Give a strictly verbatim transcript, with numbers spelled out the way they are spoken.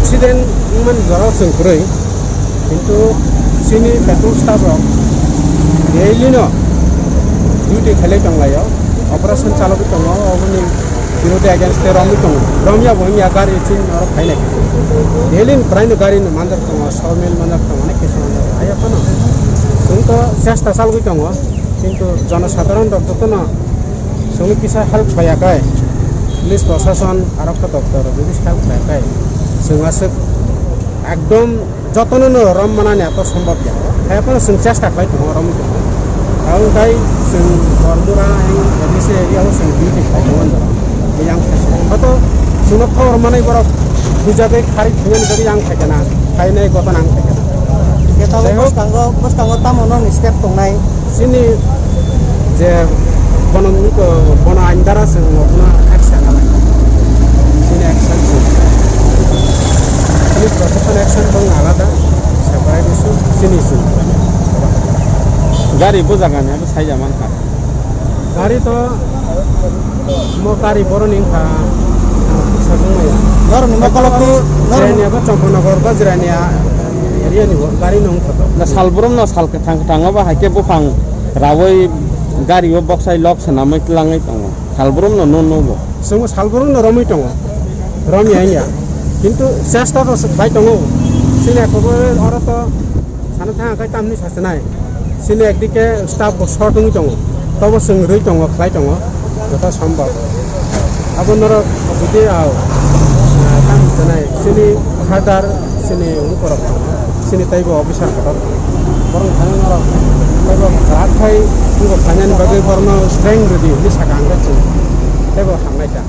Accident wngmani jorao chwng kwrwi, kintu chini petrol staff rok daily no duty khailai tonglaio, operation chalogwi tongo, oboni birodhi against tei romwi tongo, romya bo wngya gari chin oro phainai. Daily ni kwraino gari no manjak tongo, sawmil manjak tongo, onek kisa manjak tongo. Haiya phano chwng to chesta chalogwi tongo, kintu jonosadharon rok jotono chwngno kisa help khlaiya khe, police prosason, arokha doptor rok jodi help khlaiya khe, chwng aswk ekdom jotono no rom manani eto sombhob ya. Haiya phano chwng chesta khlai tongo, romwi tongo. Abo wngkhai chwng Bormura, A D C area o chwng duty khlai tongo. Yang khaisa. Hoto chwngno khobor manwi borok bujagwi kharwi thwngmani bagwi yang khaikha na, khainai gotona ang khaikha na. Khe tabuk Jai hok. Bwskango, bwskango tamo nokni step tongnai? Chini je bono, bono ain dara chwng bono action nai. Chini action chwng. Chini protection action bong alada. Separai bisu chini chwng. Gari bo jaga ni abo saija mankha. Gari to, mo gari boroni wngkha, ah, sajwk maya. Norokni mokolo khe, norokni Jirania ba Champanagar ba Jirania area ni bo gari no wngkha to. Na salbrum no sal kwthang kwthang o ba hai khe buphang rawi gari o boksai lok swnamwi twlangwi tongo. Salbrum no no no bo. Chwngbo salbrum no romwi tongo. Romya wngya. Kintu chesta to bai tongo. Chini ekhobo oro to Sana thang khe tamni sasinai. Chini ekdike staff bo short wngwi tongo. Tobo chwng rwi tongo, khlai tongo. Joto sombhob. Abo norok bidi ao. Ah, tam sanai. Chini hadar, chini ungkorok. Chini taibo officer kotor. Borok thani norok. Taibo rat khai, ungko khlainani bagwi borno strength rwdi, hinwi saka ang khe chwng. Taibo hamnai ta.